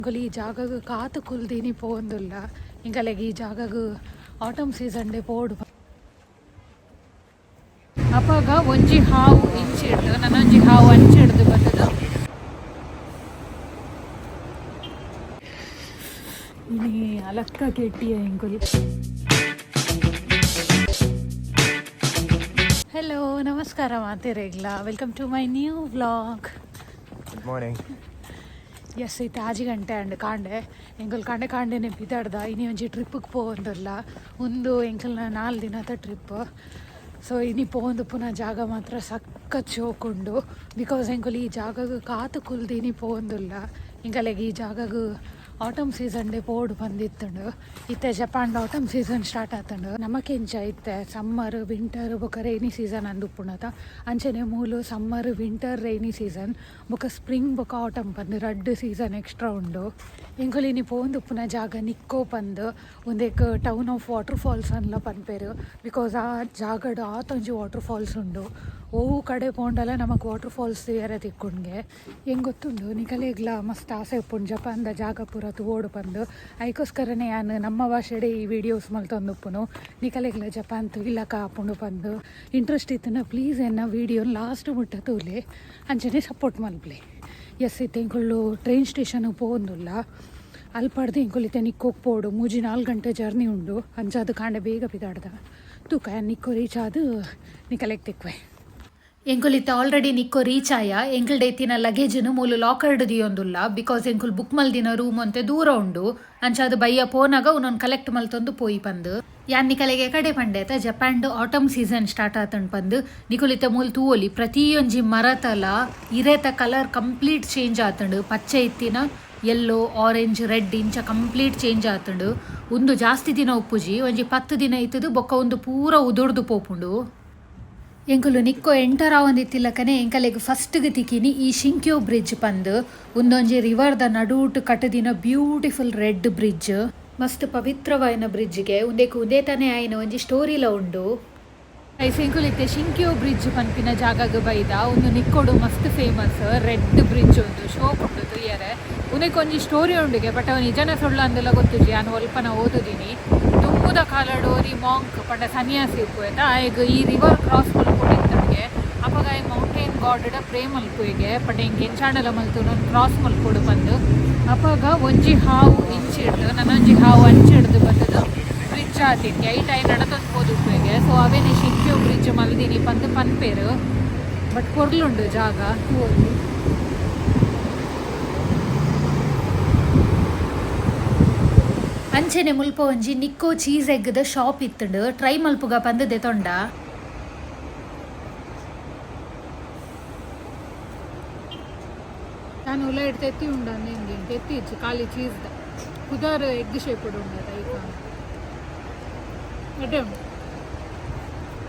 ಎಂಕುಲು ಈ ಜಾಗಗ್ ಕಾತ್ ಕುಲ್ದಿನಿ ಪೋವೊಂದುಲ್ಲ. ಎಂಕಲೆಗ್ ಈ ಜಾಗಗ್ ಆಟಮ್ ಸೀಸನ್ ಡೆ ಪೋಡು. ಅಪಗ ಒಂಜಿ ಹಾವು ಇಂಚಿಡ್ದು ನನೊಂಜಿ ಹಾವು ಅಂಚಿಡ್ದು ಬತ್ತುದು ಇನಿ ಅಲಕ್ಕ ಕೆಟ್ಟಿಯ ಎಂಕುಲು. ಹಲೋ, ನಮಸ್ಕಾರ ಮಾತೆರೆಗ್ಲ. Welcome to my new vlog. Good morning. S, ಇತ್ತೆ 6 ಗಂಟೆ ಆಂಡ್ ಕಾಂಡೆ. ಎಂಕುಲು ಕಾಂಡೆ ಕಾಂಡೆನೆ ಪಿದಾಡ್ದ. ಇನಿ ಒಂಜಿ ಟ್ರಿಪ್ಗೆ ಪೋವೊಂದುಲ್ಲ. ಉಂದು ಎಂಕಲ್ನ 4 ದಿನದ ಟ್ರಿಪ್. ಸೊ ಇನಿ ಪೋವೊಂದುಪ್ಪುನ ಜಾಗ ಮಾತ್ರ ಸಖತ್ ಶೋಕುಂಡು, because ಎಂಕುಲು ಈ ಜಾಗಗ್ ಕಾತ್ ಕುಲ್ದಿನಿ ಪೋವೊಂದುಲ್ಲ. ಎಂಕಲೆಗ್ ಈ ಜಾಗಗ್ ಆಟಮ್ ಸೀಸನ್ ಡೆ ಪೋಡು ಪಂದಿತ್ತುಂಡು. ಇತ್ತೆ ಜಪಾನ್ ಆಟಮ್ ಸೀಸನ್ ಸ್ಟಾರ್ಟ್ ಆತುಂಡು. ನಮಕೆಂಚ ಇತ್ತೆ ಸಮ್ಮರ್, ವಿಂಟರ್ ಬೊಕ ರೈನಿ ಸೀಸನ್ ಅಂದ್ ಉಪ್ಪುಂಡತ, ಅಂಚನೆ ಮೂಲು ಸಮ್ಮರ್, ವಿಂಟರ್, ರೈನಿ ಸೀಸನ್ ಬೊಕ ಸ್ಪ್ರಿಂಗ್ ಬೊಕ ಆಟಮ್ ಪಂದ್ ರಡ್ಡ್ ಸೀಸನ್ ಎಕ್ಸ್ಟ್ರಾ ಉಂಡು. ಎಂಕುಲು ಇನಿ ಪೋವೊಂದುಪ್ಪುನ ಜಾಗ ನಿಕ್ಕೋ ಪಂದ್. ಉಂದೆಕ್ ಟೌನ್ ಆಫ್ ವಾಟರ್ ಫಾಲ್ಸ್ ಅಂದ್ಲ ಪನ್ಪೆರ್, because ಆ ಜಾಗಡ್ ಆತೊಂಜಿ ವಾಟರ್ ಫಾಲ್ಸ್ ಉಂಡು. ಒವು ಕಡೆ ಪೋಂಡಲ ನಮಕ್ ವಾಟರ್ ಫಾಲ್ಸ್ ತೂಯರೆ ತಿಕ್ಕುಂಡ್ಗೆ. ಎಂಕ್ ಗೊತ್ತುಂಡು, ನಿಕಲೆಗ್ಲ ಮಸ್ತ್ ಆಸೆ ಉಪ್ಪುಂಡು ಜಪಾನ್ದ ಜಾಗ ಪೂರ ತೂವೊಡು ಪಂದ್. ಐಕೋಸ್ಕರನೇ ಯಾನ್ ನಮ್ಮ ಭಾಷೆಡೆ ಈ ವಿಡಿಯೋಸ್ ಮಲ್ತೊಂದುಪ್ಪುನು, ನಿಕಲೆಗ್ಲ ಜಪಾನ್ ತೂಯಿಲಕ ಆಪುಂಡು ಪಂದ್. ಇಂಟ್ರೆಸ್ಟ್ ಇತ್ತುಂಡ ಪ್ಲೀಸ್ ಎನ್ನ ವಿಡಿಯೋ ಲಾಸ್ಟ್ ಮುಟ್ಟ ತೂಲೆ, ಅಂಚನೆ ಸಪೋರ್ಟ್ ಮಲ್ಪಲೆ. ಎಸ್, ಇತ್ತೆ ಎಂಕುಲು ಟ್ರೈನ್ ಸ್ಟೇಷನ್ ಪೋವೊಂದುಲ್ಲ. ಅಲ್ಪಡ್ದು ಎಂಕುಲು ಇತ್ತೆ ನಿಕ್ಕೋಗ್ ಪೋಡು. 3-4 ಗಂಟೆ ಜರ್ನಿ ಉಂಡು. ಅಂಚಾದ್ ಕಾಂಡೆ ಬೇಗ ಪಿದಾಡ್ದ. ತೂಕ, ನಿಕ್ಕೋ ರೀಚ್ ಆದ್ ನಿಕಲೆಗ್ ತಿಕ್ವೆ. ಎಂಕುಲು ಇತ್ತೆ ಆಲ್ರೆಡಿ ನಿಕ್ಕೋ ರೀಚ್ ಆಯ. ಎಂಕಲ್ಡ ಇತ್ತಿನ ಲಗೇಜ್ನು ಮೂಲು ಲಾಕರ್ಡ್ ದಿಯೊಂದುಲ್ಲ, because ಎಂಕುಲು ಬುಕ್ ಮಲ್ದಿನ ರೂಮ್ ಒಂತೆ ದೂರ ಉಂಡು. ಅಂಚಾದ್ ಬಯ್ಯ ಪೋನಾಗ ಉನೊಂದು ಕಲೆಕ್ಟ್ ಮಲ್ತೊಂದು ಪೋಯಿ ಪಂದ್. ಯಾನ್ ನಿಕಲೆಗೆ ಕಡೆ ಪಂಡೇತ, ಜಪಾನ್ಡ್ ಆಟಮ್ ಸೀಸನ್ ಸ್ಟಾರ್ಟ್ ಆತಂಡ್ ಪಂದ್. ನಿಕುಲು ಇತ್ತೆ ಮೂಲು ತೂವೊಲಿ, ಪ್ರತಿಯೊಂಜಿ ಮರತಲ ಇರೆತ ಕಲರ್ ಕಂಪ್ಲೀಟ್ ಚೇಂಜ್ ಆತುಂಡು. ಪಚ್ಚೆ ಇತ್ತಿನ ಯೆಲ್ಲೋ, ಆರೆಂಜ್, ರೆಡ್ ಇಂಚ ಕಂಪ್ಲೀಟ್ ಚೇಂಜ್ ಆತುಂಡು. ಉಂದು ಜಾಸ್ತಿ ದಿನ ಉಪ್ಪುಜಿ, ಒಂಜಿ 10 ದಿನ ಇತ್ತುದು ಬೊಕ್ಕ ಉಂದು ಪೂರ ಉದುರ್ದು ಪೋಪುಂಡು. ಎಂಕುಲು ನಿಕ್ಕೋ ಎಂಟರ್ ಆವೊಂದಿತ್ತಿಲಕನೆ ಎಂಕಲೆಗ್ ಫಸ್ಟ್ಗ್ ತಿಕಿನಿ ಈ ಶಿಂಕ್ಯೋ ಬ್ರಿಡ್ಜ್ ಪಂದ್. ಉಂದೊಂಜಿ ರಿವರ್ದ ನಡುಟ್ ಕಟ್ಟುದಿನ ಬ್ಯೂಟಿಫುಲ್ ರೆಡ್ ಬ್ರಿಡ್ಜ್. ಮಸ್ತ್ ಪವಿತ್ರವಾಯಿನ ಬ್ರಿಡ್ಜ್ಗೆ. ಉಂದೆಕ್ ಉಂದೇತಾನೆ ಆಯಿನ ಒಂಜಿ ಸ್ಟೋರಿಲ ಉಂಡು. ಎಂಕುಲು ಇತ್ತೆ ಶಿಂಕ್ಯೋ ಬ್ರಿಡ್ಜ್ ಪನ್ಪಿನ ಜಾಗಗ್ ಬೈದ. ಉಂದು ನಿಕ್ಕೋಡು ಮಸ್ತ್ ಫೇಮಸ್ ರೆಡ್ ಬ್ರಿಡ್ಜ್. ಉಂದು ಶೋಕ್ ಉಂಡು ತೂಯರೆ. ಉಂದೆಕ್ ಒಂಜಿ ಸ್ಟೋರಿ ಉಂಡುಗೆ, ಬಟ್ ಅವು ನಿಜನ ಸುಳ್ಳು ಅಂದಲ ಗೊತ್ತುಜಿ. ಯಾನ್ ಒಲ್ಪನ ಓದುದಿನಿ. ದುಂಬುದ ಕಾಲಡ್ ಒರಿ ಮಾಂಕ್ ಪಂಡ ಸನ್ಯಾಸಿ ಉಪ್ಪುವೆತ, ಆಯಗ್ ಈ ರಿವರ್ ಕ್ರಾಸ್ ಮಲ್ಪೊಡಿತ್ತುಗೆ. ಅಪಗ ಆಯೆ ಮೌಂಟೇನ್ ಗಾಡ್ ಪ್ರೇ ಮಲ್ಪುವೆಗೆ, ಪಂಡ ಎಂಕ್ ಎಂಚಾಂಡಲ ಮಲ್ತು ಕ್ರಾಸ್ ಮಲ್ಪೊಡು ಪಂದ್. ಅಪಗ ಒಂಜಿ ಹಾವು ಇಂಚಿಡ್ದು ನನೊಂಜಿ ಹಾವು ಅಂಚಿಡ್ದು ಬತ್ತದು ಬ್ರಿಡ್ಜ್ ಆತಿತ್ತು. ಐಟ್ ಆಯೆ ನಡತೊಂದು ಪೋದುಪ್ಪುವೆಗೆ. ಸೊ ಅವೇನೆ ಶಿಂಕ್ಯೋ ಬ್ರಿಡ್ಜ್ ಮಲ್ದಿನಿ ಪಂದ್ ಪನ್ಪೇರು. ಬಟ್ ಪೊರ್ಲುಂಡು ಜಾಗ, ತೂವೊಲಿ. ಅಂಚೆನೆ ಮುಲ್ಪ ಒಂಜಿ ನಿಕ್ಕೋ ಚೀಸ್ ಎಗ್ದ ಶಾಪ್ ಇತ್ತುಂಡು. ಟ್ರೈ ಮಲ್ಪುಗ ಪಂದ್ ದೆತೊಂಡ. ನಾನು ಉಲೈಡ್ ತೆತ್ತಿ ಉಂಡು ಅಂದ್, ತೆತ್ತಿ ಇಜ್ಜಿ, ಖಾಲಿ ಚೀಸ್ ದ. ಪುದರ್ ಎಗ್ ಶೇಪ್ ಉಂಡು ಐತ. ಎಡ್ಡೆ ಉಂಡು.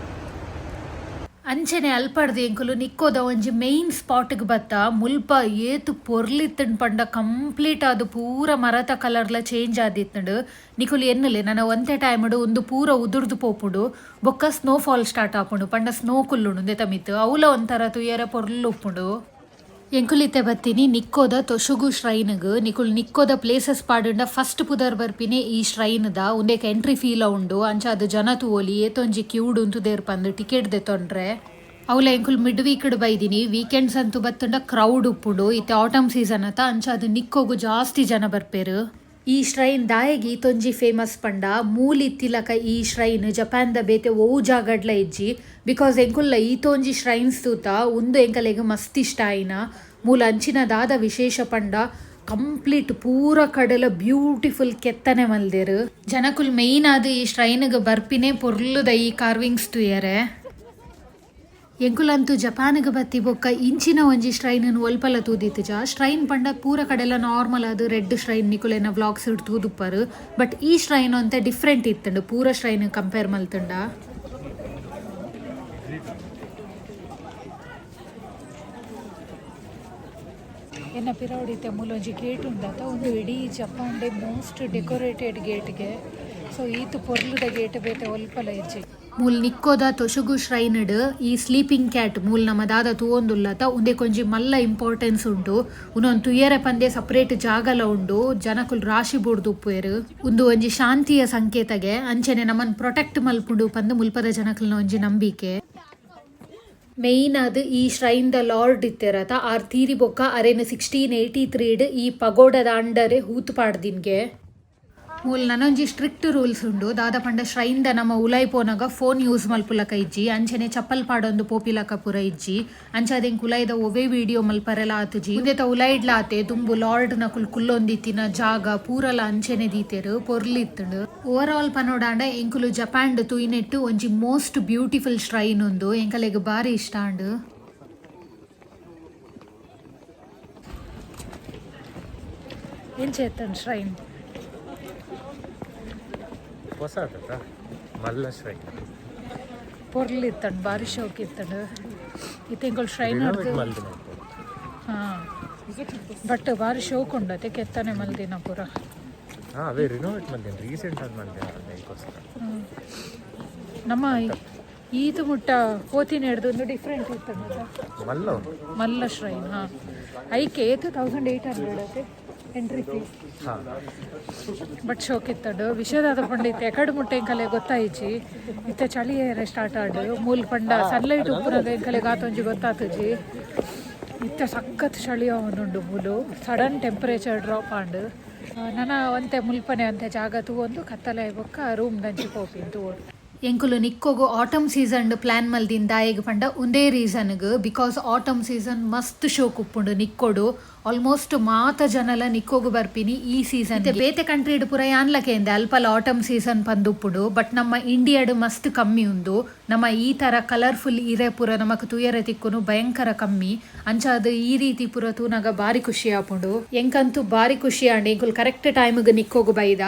ಅಂಚೆನೆ ಅಲ್ಪಡ್ದು ಎಂಕುಲು ನಿಕ್ಕೋದ ಒಂಜಿ ಮೇನ್ ಸ್ಪಾಟ್ಗೆ ಬತ್ತ. ಮುಲ್ಪ ಏತ್ ಪೊರ್ಲಿತ್ತುಂಡು ಪಂಡ, ಕಂಪ್ಲೀಟ್ ಅದು ಪೂರ ಮರತ ಕಲರ್ಲ ಚೇಂಜ್ ಆದಿತ್ತುಂಡು. ನಿಕುಲು ಎನ್ನುಲೆ, ನನ ಒಂತೆ ಟೈಮ್ಡು ಉಂದು ಪೂರ ಉದುರ್ದು ಪೋಪುಂಡು, ಬೊಕ್ಕ ಸ್ನೋ ಫಾಲ್ ಸ್ಟಾರ್ಟ್ ಆಪುಂಡು. ಪಂಡ ಸ್ನೋ ಕುಲ್ಲುಂಡು ಉಂದೆತ ಮಿತ್ತ್. ಅವುಲ ಒಂಥರ ತೂಯರೆ ಪೊರ್ಲು ಉಪ್ಪುಂಡು. ಎಂಕುಲಿತ್ತೆ ಬತ್ತೀನಿ ನಿಕ್ಕೋದ ತೊಶುಗು ಶ್ರೈನ್ಗ್. ನಿಕುಲು ನಿಕ್ಕೋದ ಪ್ಲೇಸಸ್ ಪಾಡುಂಡ ಫಸ್ಟ್ ಪುದರ್ ಬರ್ಪಿನಿ ಈ ಶ್ರೈನ್ ದ. ಉಂದೆಕ್ ಎಂಟ್ರಿ ಫೀಲ ಉಂಡು. ಅಂಚ ಅದು ಜನ ತೂವೊಲಿ, ಏತೊಂಜಿ ಕ್ಯೂಡ್ ಉಂತುದೇರ್ ಪಂದ್ ಟಿಕೆಟ್ ದೆತೊಂಡ್ರೆ. ಅವುಲ ಎಂಕುಲು ಮಿಡ್ ವೀಕ್ಡ್ ಬೈದಿನಿ. ವೀಕೆಂಡ್ಸ್ ಅಂತೂ ಬತ್ತುಂಡ ಕ್ರೌಡ್ ಉಪ್ಪುಂಡು. ಇತ್ತೆ ಆಟಮ್ ಸೀಸನ್ ಅತ, ಅಂಚ ಅದು ನಿಕ್ಕೋಗು ಜಾಸ್ತಿ ಜನ ಬರ್ಪೇರು. ಈ ಶ್ರೈನ್ ದಾಯೆಗ್ ಈತೊಂಜಿ ಫೇಮಸ್ ಪಂಡ, ಮೂಲಿತ್ತಿಲಕ ಈ ಶ್ರೈನ್ ಜಪಾನ್ದ ಬೇತೆ ಒವು ಜಾಗಡ್ಲ ಇಜ್ಜಿ. Because ಎಂಕುಲ್ಲ ಈತೊಂಜಿ ಶ್ರೈನ್ಸ್ ತೂತ, ಉಂದು ಎಂಕಲೆಗ್ ಮಸ್ತ್ ಇಷ್ಟ ಆಯಿನ. ಮೂಲ ಅಂಚಿನ ದಾದ ವಿಶೇಷ ಪಂಡ, ಕಂಪ್ಲೀಟ್ ಪೂರ ಕಡೆಲ ಬ್ಯೂಟಿಫುಲ್ ಕೆತ್ತನೆ ಮಲ್ದೆರ್. ಜನಕುಲ್ ಮೇಯ್ನ್ ಆದ್ ಈ ಶ್ರೈನ್ಗ್ ಬರ್ಪಿನೇ ಪೊರ್ಲುದ ಈ ಕಾರ್ವಿಂಗ್ಸ್ ತೂಯರೆ. ಎಂಕುಲಂತೂ ಜಪಾನ್ಗ್ ಬತ್ತಿ ಬೊಕ್ಕ ಇಂಚಿನ ಒಂಜಿ ಶ್ರೈನ್ ಒಲ್ಪಲ ತೂದಿತ್ತುಜ. ಶ್ರೈನ್ ಪಂಡ ಪೂರ ಕಡೆಲ ನಾರ್ಮಲ್ ಆದ್ ರೆಡ್ ಶ್ರೈನ್ ನಿಕುಲೆನ ವ್ಲಾಗ್ಸ್ ತೂದುಪ್ಪರು. ಬಟ್ ಈ ಶ್ರೈನ್ ಒಂತೆ ಡಿಫ್ರೆಂಟ್ ಇತ್ತುಂಡು ಪೂರ ಶ್ರೈನ್ ಕಂಪೇರ್ ಮಲ್ತುಂಡ. ಎನ್ನ ಪಿರವಡಿತೆ ಮೂಲೊಂಜಿ ಗೇಟ್ ಉಂಡತ. ಒಂದು ಇಡೀ ಜಪಾನ್ ಡೆ ಮೋಸ್ಟ್ ಡೆಕೋರೇಟೆಡ್ ಗೇಟ್ಗೆ. ಸೊ ಈತ್ ಪೊರ್ಲುದ ಗೇಟ್ ಬೇತೆ ಒಲ್ಪಲ ಇಜ್ಜಿ. ಮೂಲ್ ನಿಕ್ಕೋದ ತೊಶುಗು ಶ್ರೈನ್ಡ್ ಈ ಸ್ಲೀಪಿಂಗ್ ಕ್ಯಾಟ್ ಮೂಲ್ ನಮ್ಮ ದಾದ ತೂವೊಂದುಲ್ಲತ ಉಂದೆಕೊಂಜಿ ಮಲ್ಲ ಇಂಪಾರ್ಟೆನ್ಸ್ ಉಂಡು. ಉನೊಂದು ತುಯ್ಯರೆ ಪಂದೆ ಸಪರೇಟ್ ಜಾಗಲ ಉಂಡು. ಜನಕುಲ್ ರಾಶಿ ಬೂರ್ದು ಉಪ್ಪುವೆರ್. ಉಂದು ಒಂಜಿ ಶಾಂತಿಯ ಸಂಕೇತಗೆ ಅಂಚನೆ ನಮನ್ ಪ್ರೊಟೆಕ್ಟ್ ಮಲ್ಪುಂಡು ಪಂದ್ ಮುಲ್ಪದ ಜನಕುಲ್ನ ಒಂಜಿ ನಂಬಿಕೆ. ಮೇಯ್ನ್ ಆದ್ ಈ ಶ್ರೈನ್ ದ ಲಾರ್ಡ್ ಇತ್ತೆರತ ಆರ್ ತೀರಿ ಬೊಕ್ಕ ಅರೆನ್ 1683 ಡ್ ಈ ಪಗೋಡದ ಅಂಡರೆ ಹೂತು ಪಾಡ್ದಿನ್ಗೆ. ಮೂಲ್ ನನೊಂಜಿ ಸ್ಟ್ರಿಕ್ಟ್ ರೂಲ್ಸ್ ಉಂಡು. ದಾದ ಪಂಡ ಶ್ರೈನ್ ದ ನಮ್ಮ ಉಲಾಯಿ ಪೋನಗ ಫೋನ್ ಯೂಸ್ ಮಲ್ಪುಲಕ ಇಜ್ಜಿ. ಅಂಚನೆ ಚಪ್ಪಲ್ ಪಾಡೊಂದು ಪೋಪಿಲಕ ಪೂರ ಇಜ್ಜಿ. ಅಂಚಾದ್ ಎಂಕ್ ಉಲಾಯಿದ ಒವ್ವೇ ವಿಡಿಯೋ ಮಲ್ಪರೆಲ ಆತುಜಿ. ಉಂದೆತ ಉಲಾಯಿಡ್ಲ ಆತೆ ದುಂಬು ಲಾರ್ಡ್ ನಕುಲು ಕುಲ್ಲೊಂದಿತ್ತಿನ ಜಾಗ ಪೂರಲ ಅಂಚನೆ ದೀತೆರ್. ಪೊರ್ಲಿತ್ತುಂಡು. ಓವರ್ ಆಲ್ ಪನೊಡಾಂಡ ಎಂಕುಲು ಜಪಾನ್ ಡ್ ತೂಯಿನೆಟ್ ಒಂಜಿ ಮೋಸ್ಟ್ ಬ್ಯೂಟಿಫುಲ್ ಶ್ರೈನ್ ಉಂದು. ಎಂಕಲೆಗ್ ಬಾರಿ ಇಷ್ಟ ಆಂಡ್. ಎಂಚ ಶ್ರೈನ್? ಹೊಸ ಆತತ ಮಲ್ಲ ಶ್ರೈನ್. ಪೊರ್ಲಿತ್ತಂಡ್, ಬಾರಿ ಶೋಕ್ ಇತ್ತಂಡ್. ಇತ್ತೆ ಎಂಕುಲು ಶ್ರೈನ್ ರಿನೋವೇಟ್ ಮಲ್ದಿನ. ಹಾಂ, ಬಟ್ ಬಾರಿ ಶೋಕ್ ಉಂಡು ಅತೆ, ಕೆತ್ತನೆ ಮಲ್ದಿನ ಪೂರ. ಹಾಂ, ಅವೇ ರಿನೋವೇಟ್ ಮಲ್ದಿನ, ರೀಸೆಂಟ್ ಆಗಿ ಮಲ್ದಿನ ಅದಕ್ಕೋಸ್ಕರ. ನಮ್ಮ ಈತು ಮುಟ್ಟ ಕೋತಿನ ಹಿಡ್ದು ಒಂದು ಡಿಫ್ರೆಂಟ್ ಇತ್ತು. ಮಲ್ಲ ಉಂಟು. ಮಲ್ಲ ಶ್ರೈನ್. ಹಾಂ, ಐಕೆ ಏತು 1800 ಅತೆ ಎಂಟ್ರಿ ಫೀ. ಬಟ್ ಶೋಕ್ ಇತ್ತಂಡು. ವಿಷಯದಾದ ಪಂಡ ಇತ್ತೆ ಎಕಡೆ ಮುಟ್ಟ ಎಂಕಲೆ ಗೊತ್ತಾಯಿಜಿ. ಇತ್ತೆ ಚಳಿ ಏರೆ ಸ್ಟಾರ್ಟ್ ಆಂಡ್. ಮೂಲ್ ಪಂಡ ಸನ್ಲೈಟ್ ಉಪ್ಪುನಗ ಎಂಕಲೆ ಗಾತೊಂಜಿ ಗೊತ್ತಾತುಜಿ. ಇತ್ತೆ ಸಖತ್ ಚಳಿ ಆವೊಂದುಂಡು ಮೂಲು. ಸಡನ್ ಟೆಂಪರೇಚರ್ ಡ್ರಾಪ್ ಆಂಡ್. ನನ ಒಂತೆ ಮುಲ್ಪನೆ ಒಂತೆ ಜಾಗ ತೂವೊಂದು ಕತ್ತಲೆ ಬೊಕ್ಕ ರೂಮ್ ದಂಚಿ ಪೋಪಿನ್ ತೂವೊಡು. ಎಂಕುಲು ನಿಕ್ಕೋಗು ಆಟಮ್ ಸೀಸನ್ ಪ್ಲಾನ್ ಮಲ್ದಿನ ದಾಯೆಗ್ ಪಂಡ ಉಂದೇ ರೀಸನ್ಗ್. Because atom ಸೀಸನ್ ಮಸ್ತ್ ಶೋಕ್ ಉಪ್ಪುಂಡು ನಿಕ್ಕೊಡು. ಆಲ್ಮೋಸ್ಟ್ ಮಾತ ಜನಲ ನಿಕ್ಕೋಗು ಬರ್ಪಿನಿ ಈ ಸೀಸನ್. ಬೇತೆ ಕಂಟ್ರಿಡ್ ಪೂರ ಯಾನ್ಲ ಕೇಂದೆ, ಅಲ್ಪಲ ಆಟಮ್ ಸೀಸನ್ ಪಂದ್ ಉಪ್ಪುಂಡು. ಬಟ್ ನಮ್ಮ ಇಂಡಿಯಾಡ್ ಮಸ್ತ್ ಕಮ್ಮಿ ಉಂದು. ನಮ್ಮ ಈ ತರ ಕಲರ್ಫುಲ್ ಇರೆ ಪೂರ ನಮಕ್ ತೂಯರೆ ತಿಕ್ಕುನು ಭಯಂಕರ ಕಮ್ಮಿ. ಅಂಚಾದ್ ಈ ರೀತಿ ಪೂರ ತೂನಗ ಬಾರಿ ಖುಷಿ ಆಪುಂಡು. ಎಂಕಂತೂ ಬಾರಿ ಖುಷಿ ಆಂಡ್. ಎಂಕುಲು ಕರೆಕ್ಟ್ ಟೈಮ್ಗ್ ನಿಕ್ಕೋಗು ಬೈದ.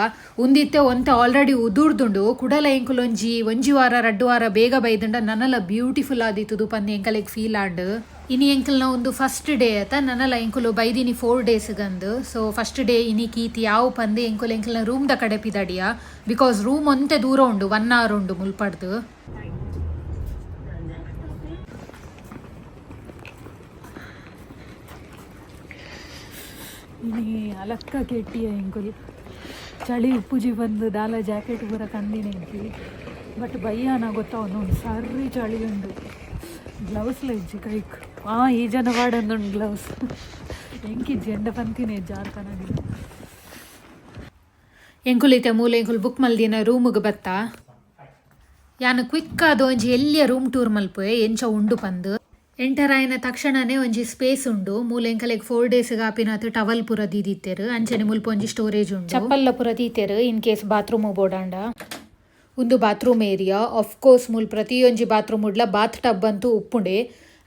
ಉಂದಿತ್ತೆ ಒಂತೆ ಆಲ್ರೆಡಿ ಉದುರ್ದುಂಡು. ಕುಡಲ ಎಂಕುಲು ಒಂಜಿ ಒಂಜಿ ವಾರ 2 ವಾರ ಬೇಗ ಬೈದುಂಡ ನನಲ ಬ್ಯೂಟಿಫುಲ್ ಆದಿತ್ತುದು ಪಂದ್ ಎಂಕಲೆಗ್ ಫೀಲ್ ಆಂಡ್. ಇನಿ ಎಂಕಲ್ನ ಒಂದು ಫಸ್ಟ್ ಡೇ ಆತ. ನನಲ ಎಂಕುಲು ಬೈದಿನಿ 4 ಡೇಸ್ ಗಂದು. ಸೊ ಫಸ್ಟ್ ಡೇ ಇನಿ ಕೀತಿ ಯಾವು ಪಂದ್ ಎಂಕುಲು ಎಂಕಲ್ನ ರೂಮ್ ದ ಕಡೆ ಪಿದಡಿಯ. Because room ಒಂತೆ ದೂರ ಉಂಡು, 1 ಅವರ್ ಉಂಡು ಮುಲ್ಪಡ್ದು. ಇನಿ ಅಲಕ್ಕ ಕೆಟ್ಟಿಯ ಎಂಕುಲು. ಚಳಿ ಉಪ್ಪುಜಿ ಬಂದು ದಾಲ ಜಾಕೆಟ್ ಪೂರ ಕಂದಿನ ಇಜ್ಜಿ. ಬಟ್ ಬಯ್ಯಾನ ಗೊತ್ತಾವೊಂದು ಸರ್ರಿ ಚಳಿ ಉಂಡು. ಗ್ಲೌಸ್ಲ ಇಜ್ಜಿ ಕೈಕ್. ಆ ಈ ಜನ ವಾಡೊಂದುಂಡು ಗ್ಲೌಸ್. ಎಂಕಿಜ್ಜಿ ಎಂಡ ಪಂತಿನೇ ಜಾರ್ಕನಾಗಿ. ಎಂಕುಲು ಇತ್ತೆ ಮೂಲ ಎಂಕುಲು ಬುಕ್ ಮಲ್ದಿನ ರೂಮುಗೆ ಬತ್ತ. ಯಾನು ಕ್ವಿಕ್ ಆದ್ ಒಂಜಿ ಎಲ್ಯ ರೂಮ್ ಟೂರ್ ಮಲ್ಪುವೆ, ಎಂಚ ಉಂಡು ಪಂದ್. ಎಂಟರ್ ಆಯಿನ ತಕ್ಷಣನೇ ಒಂಜಿ ಸ್ಪೇಸ್ ಉಂಡು. ಮೂಲ ಎಂಕಲೆಗ್ 4 ಡೇಸ್ ಆಪಿನಾತ್ ಟವಲ್ ಪೂರ ದೀದಿತ್ತೆರ್. ಅಂಚನೆ ಮುಲ್ಪ ಒಂಜಿ ಸ್ಟೋರೇಜ್ ಉಂಡು. ಚಪ್ಪಲ್ಲ ಪೂರ ದೀತೆರ್ ಇನ್ ಕೇಸ್ ಬಾತ್ರೂಮ್ ಬೋಡಾಂಡ. ಉಂದು ಬಾತ್ರೂಮ್ ಏರಿಯಾ. ಆಫ್ ಕೋರ್ಸ್ ಮೂಲ್ ಪ್ರತಿಯೊಂಜಿ ಬಾತ್ರೂಮ್ ಉಡ್ಲ ಬಾತ್ ಟಬ್ ಅಂತೂ ಉಪ್ಪುಂಡೆ.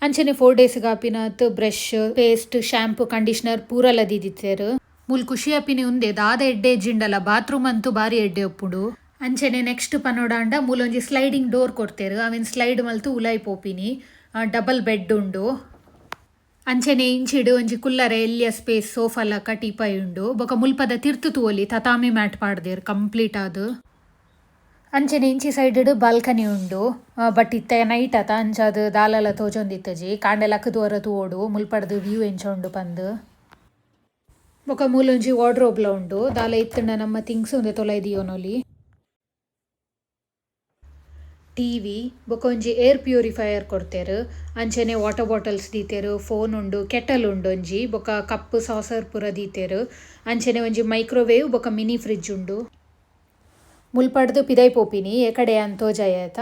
ಅಂಚನೆ 4 ಡೇಸ್ ಆಪಿನಾತ್ ಬ್ರಷ್, ಪೇಸ್ಟ್, ಶಾಂಪೂ, ಕಂಡೀಷನರ್ ಪೂರಲ ದೀದಿತ್ತೆರ್. ಮೂಲ್ ಖುಷಿ ಆಪಿನಿ ಉಂದೆ, ದಾದ ಎಡ್ಡೆ ಜಿಂಡಲ ಬಾತ್ರೂಮ್ ಅಂತೂ ಬಾರಿ ಎಡ್ಡೆ ಉಪ್ಪುಂಡು. ಅಂಚನೆ ನೆಕ್ಸ್ಟ್ ಪನೋಡಾಂಡ ಮೂಲೊಂಜಿ ಸ್ಲೈಡಿಂಗ್ ಡೋರ್ ಕೊಡ್ತೇರು. ಅವೆನ್ ಸ್ಲೈಡ್ ಮಲ್ತು ಉಲಾಯಿ ಪೋಪಿನಿ. ಡಬಲ್ ಬೆಡ್ ಉಂಡು. ಅಂಚನೆ ಇಂಚಿಡ್ ಒಂಜಿ ಕುಲ್ಲರೆ ಎಲ್ಯ ಸ್ಪೇಸ್, ಸೋಫಾ ಲಕ ಟೀಪಾಯ್ ಉಂಡು. ಬೊಕ ಮುಲ್ಪದ ತಿರ್ತು ತೂವೊಲಿ, ತತಾಮಿ ಮ್ಯಾಟ್ ಪಾಡ್ದೇರ್ ಕಂಪ್ಲೀಟ್ ಆದ್. ಅಂಚನೆ ಇಂಚಿ ಸೈಡ್ ಬಾಲ್ಕನಿ ಉಂಡು. ಬಟ್ ಇತ್ತೆ ನೈಟ್ ಆತ, ಅಂಚಾದ್ ದಾಲಲ ತೋಜೊಂದಿತ್ತಜಿ. ಕಾಂಡೆ ಲಕ್ಕುದು ತೂವೊಡು ಮುಲ್ಪಡ್ದು ವ್ಯೂ ಎಂಚ ಉಂಡು ಪಂದ್. ಬೊಕ ಮೂಲೊಂಜಿ ವಾರ್ಡ್ರೋಬ್ಲ ಉಂಡು. ದಾಲ ಇತ್ತುಂಡ ನಮ್ಮ ಥಿಂಗ್ಸ್ ಉಂದೆ ತೊಲೈ ದಿಯೊನೊಲಿ. ಟಿವಿ ಬೊಕ ಒಂಜಿ ಏರ್ ಪ್ಯೂರಿಫೈಯರ್ ಕೊರ್ತೆರ್. ಅಂಚನೆ ವಾಟರ್ ಬಾಟಲ್ಸ್ ದೀತೆರ್. ಫೋನ್ ಉಂಡು, ಕೆಟಲ್ ಉಂಡು ಒಂಜಿ. ಬೊಕ ಕಪ್, ಸಾಸರ್ ಪೂರ ದೀತೆರ್. ಅಂಚನೆ ಒಂಜಿ ಮೈಕ್ರೋವೇವ್ ಬೊಕ ಮಿನಿ ಫ್ರಿಡ್ಜ್ ಉಂಡು. ಮುಲ್ಪಡ್ದು ಪಿದೈ ಪೋಪಿನಿ ಎಕಡೆ ಯಾನ್ ತೋಜಾಯ ಆತ.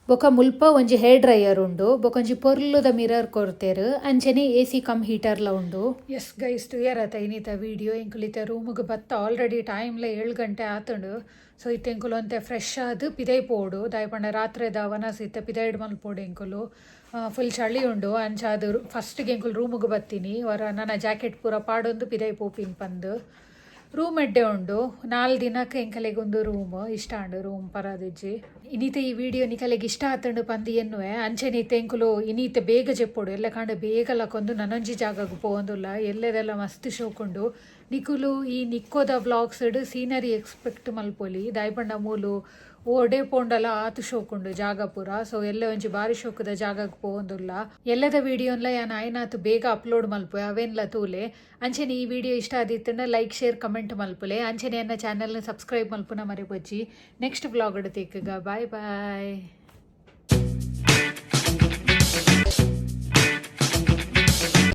ಬೊಕ ಮುಲ್ಪ ಒಂಜಿ ಹೇರ್ ಡ್ರೈಯರ್ ಉಂಡು. ಬೊಕ ಒಂಜಿ ಪೊರ್ಲುದ ಮಿರರ್ ಕೊರ್ತೆರ್. ಅಂಚನೆ ಎಸಿ ಕಮ್ ಹೀಟರ್ಲ ಉಂಡು. ಎಸ್ ಗೈಸ್, ತೂಯರತ ಇನಿತ ವಿಡಿಯೋ. ಎಂಕುಲು ಇತ್ತೆ ರೂಮುಗು ಬತ್ತ. ಆಲ್ರೆಡಿ ಟೈಮ್ಲ 7 ಗಂಟೆ ಆತುಂಡು. ಸೊ ಇತ್ತೆ ಎಂಕುಲು ಒಂತೆ ಫ್ರೆಶ್ ಆದ್ ಪಿದೈ ಪೋಡು. ದಾಯೆ ಪಂಡ ರಾತ್ರೆದ ವನಸ್ ಇತ್ತೆ ಪಿದೈಡ್ ಮಲ್ಪೊಡು ಎಂಕುಲು. ಫುಲ್ ಚಳಿ ಉಂಡು. ಅಂಚಾದ್ ಫಸ್ಟ್ಗೆ ಎಂಕುಲು ರೂಮುಗು ಬತ್ತೀನಿ. ವರ ನನ ಜಾಕೆಟ್ ಪೂರ ಪಾಡೊಂದು ಪಿದೈ ಪೋಪಿನ್ ಪಂದ್. ರೂಮ್ ಎಡ್ಡೆ ಉಂಡು. 4 ದಿನಕ್ಕೆ ಎಂಕಲೆಗ್ ಒಂದು ರೂಮ್ ಇಷ್ಟ ಆಂಡ್. ರೂಮ್ ಪರದಿಜ್ಜಿ. ಇನಿತ ಈ ವಿಡಿಯೋ ನಿಕಲೆಗ್ ಇಷ್ಟ ಆತುಂಡು ಪಂದ್ ಎನ್ನುವೆ. ಅಂಚನೆ ಇತ್ತೆ ಎಂಕುಲು ಇನಿತೆ ಬೇಗ ಜೆಪ್ಪೊಡು. ಎಲ್ಲ ಕಾಂಡ ಬೇಗ ಲಕ್ಕೊಂದು ನನೊಂಜಿ ಜಾಗಗ್ ಪೋವೊಂದುಲ್ಲ. ಎಲ್ಲೆದೆಲ್ಲ ಮಸ್ತ್ ಶೋಕುಂಡು. ನಿಕುಲು ಈ ನಿಕ್ಕೋದ ವ್ಲಾಗ್ಸ್ ಸೀನರಿ ಎಕ್ಸ್ಪೆಕ್ಟ್ ಮಲ್ಪೊಲಿ. ದಾಯೆಪಂಡ ಮೂಲು ಓಡೆ ಪೋಂಡಲ ಆತು ಶೋಕುಂಡು ಜಾಗ ಪೂರ. ಸೊ ಎಲ್ಲೆ ಒಂಜಿ ಬಾರಿ ಶೋಕುದ ಜಾಗಗ್ ಪೋವೊಂದುಲ್ಲ. ಎಲ್ಲದ ವಿಡಿಯೋನ್ಲ ಯಾನ್ ಆಯ್ನಾತ್ ಬೇಗ ಅಪ್ಲೋಡ್ ಮಲ್ಪುವೆ, ಅವೇನ್ಲ ತೂಲೆ. ಅಂಚನೆ ಈ ವಿಡಿಯೋ ಇಷ್ಟ ಆದಿತ್ತುಂಡ ಲೈಕ್, ಶೇರ್, ಕಮೆಂಟ್ ಮಲ್ಪುಲೆ. ಅಂಚನೆ ಎನ್ನ ಚಾನೆಲ್ನ ಸಬ್ಸ್ಕ್ರೈಬ್ ಮಲ್ಪುನ ಮರೆಪೊಚ್ಚಿ. ನೆಕ್ಸ್ಟ್ ವ್ಲಾಗ್ ತಿಕ್ಕುಗ. Bye boy.